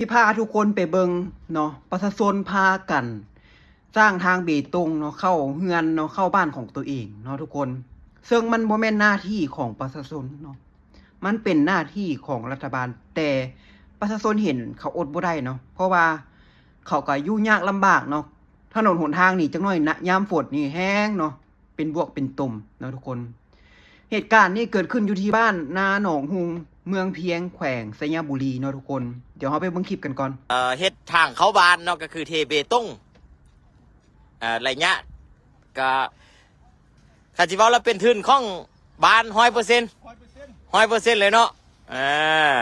ທີ່ພາທຸກຄົນໄປເບິ່ງເນາະ ປະຊາຊົນພາກັນສ້າງທາງເບຕົງເນາະ ເຂົ້າເຮືອນເນາະ ເຂົ້າບ້ານຂອງຕົວເອງເນາະທຸກຄົນ. ເຊິ່ງມັນບໍ່ແມ່ນໜ້າທີ່ຂອງປະຊາຊົນເນາະ ມັນເປັນໜ້າທີ່ຂອງລັດຖະບານ, ແຕ່ປະຊາຊົນເຫັນເຂົາອົດບໍ່ໄດ້ເນາະ ເພາະວ່າເຂົາກໍຢູ່ຍາກລຳບາກເນາະ. ຖະໜົນຫົນທາງນີ້ຈັກໜ້ອຍນະ ຍາມຝົນນີ້ແຮງເນາະ ເປັນບວກເປັນຕົມເນາະທຸກຄົນ. ເຫດການນີ້ເກີດຂຶ້ນຢູ່ທີ່ບ້ານນາໜອງຮຸ່ງ ເມືອງພຽງ ແຂວງໄຊຍະບູລີເນາະທຸກຄົນ. ດຽວເຮົາໄປເບິ່ງຄລິບກັນກ່ອນ. ເອີ ເຮັດທາງເຂົ້າບ້ານເນາະ ກໍຄືເທເບຕົງ ເອີ ໄລຍະ ກໍ ຄັນຊິເວົ້າແລ້ວເປັນທຶນຂອງບ້ານຮ້ອຍເປີເຊັນ ຮ້ອຍເປີເຊັນ ຮ້ອຍເປີເຊັນເລີຍເນາະ. ອ່າ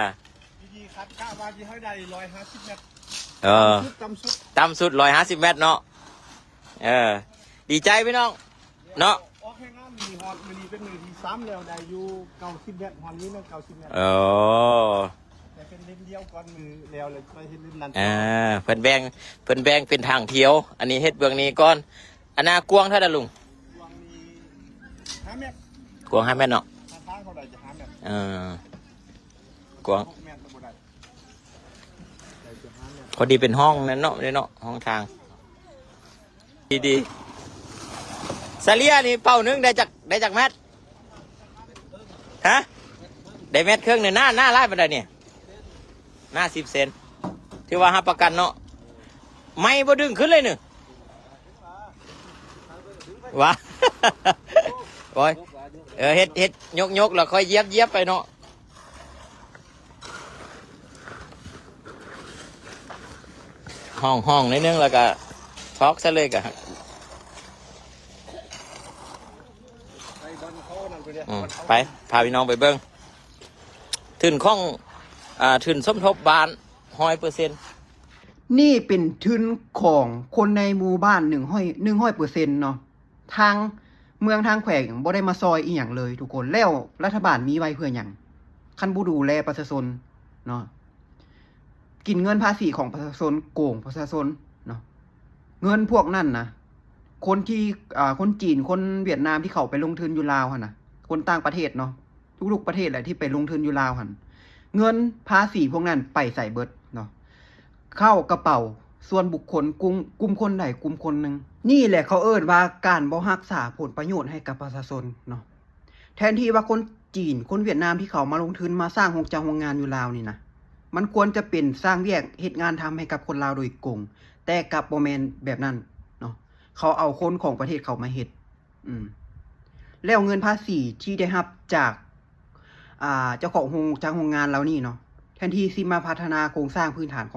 ດີໆ ຄາດກະວ່າຊິໃຫ້ໄດ້ຮ້ອຍຫ້າສິບແມັດ ເອີ ຕ່ຳສຸດ ຕ່ຳສຸດ ຕ່ຳສຸດຮ້ອຍຫ້າສິບແມັດເນາະ. ເອີ ດີໃຈພີ່ນ້ອງເນາະ. ອອກແຮງງານມື້ນີ້ ຮອດມື້ນີ້ເປັນມື້ທີສາມແລ້ວ ໄດ້ຢູ່ເກົ້າສິບແມັດ ຮອດນີ້ແມ່ນເກົ້າສິບແມັດ. ເອີ ແຕ່ເປັນເຫຼັ້ມດຽວກ່ອນ ມື້ແລ້ວ ແລ້ວຄ່ອຍເຮັດເຫຼັ້ມນັ້ນ. ອ່າ ເພິ່ນແບ່ງ ເພິ່ນແບ່ງເປັນທາງທ່ຽວ ອັນນີ້ເຮັດເບື້ອງນີ້ກ່ອນ. ອັນນາກວ້າງເທົ່າໃດລຸງ? ກວ້າງນີ້ຫ້າແມັດ ກວ້າງຫ້າແມັດເນາະ. ຖ້າທາງເຂົາໄດ້ຈະຫ້າແມັດ ເອີ ກວ້າງຫົກແມັດກໍບໍ່ໄດ້ ໄດ້ຈະຫ້າແມັດ. ພໍດີເປັນຮ່ອງນັ້ນເນາະ ເນາະ ຮ່ອງທາງ ດີໆ. ສະເລ່ຍນີ້ເປົາໜຶ່ງໄດ້ຈັກ ໄດ້ຈັກແມັດ? ຮະ? ໄດ້ແມັດເຄິ່ງນີ້. ໜ້າ ໜ້າຫຼາຍປານໃດນີ້? ໜ້າສິບເຊັນ ຖືວ່າຮັບປະກັນເນາະ. ໄມ້ບໍ່ດຶງຂຶ້ນເລີຍນີ້ ວ່າ ໂອ້ຍ ເອີ ເຮັດ ເຮັດ ຍົກໆ ແລ້ວຄ່ອຍຢຽບ ຢຽບໄປເນາະ. ຫ້ອງໆ ໜ້ອຍໜຶ່ງ ແລ້ວກະຊອກໃສ່ເລີຍກະ ອືມ ໄປ ພາພີ່ນ້ອງໄປເບິ່ງ ທຶນຂອງ ອ່າ ທຶນສົມທົບບ້ານຮ້ອຍເປີເຊັນ. ນີ້ເປັນທຶນຂອງຄົນໃນໝູ່ບ້ານໜຶ່ງຮ້ອຍ ໜຶ່ງຮ້ອຍເປີເຊັນເນາະ. ທາງເມືອງທາງແຂວງບໍ່ໄດ້ມາຊ່ອຍອີ່ຫຍັງເລີຍທຸກຄົນ. ແລ້ວລັດຖະບານມີໄວ້ເພື່ອຫຍັງ ຄັນບໍ່ດູແລປະຊາຊົນເນາະ? ກິນເງິນພາສີຂອງປະຊາຊົນ ໂກງປະຊາຊົນເນາະ. ເງິນພວກນັ້ນນະ ຄົນທີ່ ອ່າ ຄົນຈີນ ຄົນຫວຽດນາມທີ່ເຂົາໄປລົງທຶນຢູ່ລາວຫັ້ນນະ ຄົນຕ່າງປະເທດເນາະ ທຸກໆປະເທດແຫຼະທີ່ໄປລົງທຶນຢູ່ລາວຫັ້ນ ເງິນພາສີພວກນັ້ນໄປໃສເບິດເນາະ? ເຂົ້າກະເປົາສ່ວນບຸກຄົນ ກຸ່ມ ກຸ່ມຄົນໃດກຸ່ມຄົນໜຶ່ງ. ນີ້ແຫຼະເຂົາເອີ້ນວ່າການບໍ່ຮັກສາຜົນປະໂຫຍດໃຫ້ກັບປະຊາຊົນເນາະ. ແທນທີ່ວ່າຄົນຈີນ ຄົນຫວຽດນາມທີ່ເຂົາມາລົງທຶນມາສ້າງໂຮງຈັກໂຮງງານຢູ່ລາວນີ້ນະ ມັນຄວນຈະເປັນສ້າງວຽກເຮັດງານທຳໃຫ້ກັບຄົນລາວໂດຍກົງ, ແຕ່ກັບບໍ່ແມ່ນແບບນັ້ນເນາະ. ເຂົາເອົາຄົນຂອງປະເທດເຂົາມາເຮັດ. ອືມ ແລ້ວເງິນພາສີທີ່ໄດ້ຮັບຈາກ ອ່າ ເຈົ້າຂອງໂຮງຈັກໂຮງງານເຫຼົ່ານີ້ເນາະ ແທນທີ່ຊິມາພັດທະນາໂຄງສ້າງພື້ນຖານຂ